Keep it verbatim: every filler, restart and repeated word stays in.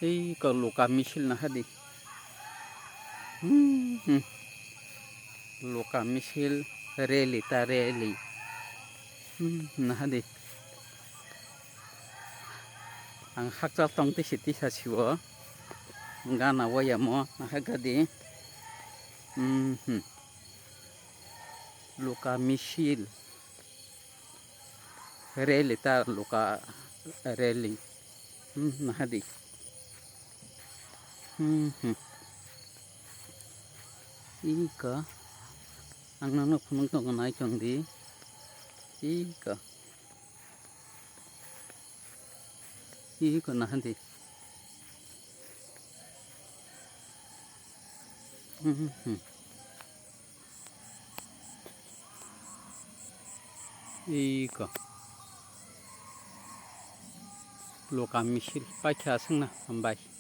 Tei ko luka misil naha di. Hmm, hmm. Luka misil rally ta rally. Hmm, naha di. Ang hakchal tong tisa tisa siwo. Gana waya mo naha gadi. Hmm, hmm. Luka misil. Rally ta luka rally. Hmm, naha di. Hmm, hmm. Ika. Ang nano phunuk tongo nai tong di. Ika. Iko naha di. Mhm. Iko. Luka misil paikha aswkna hambai.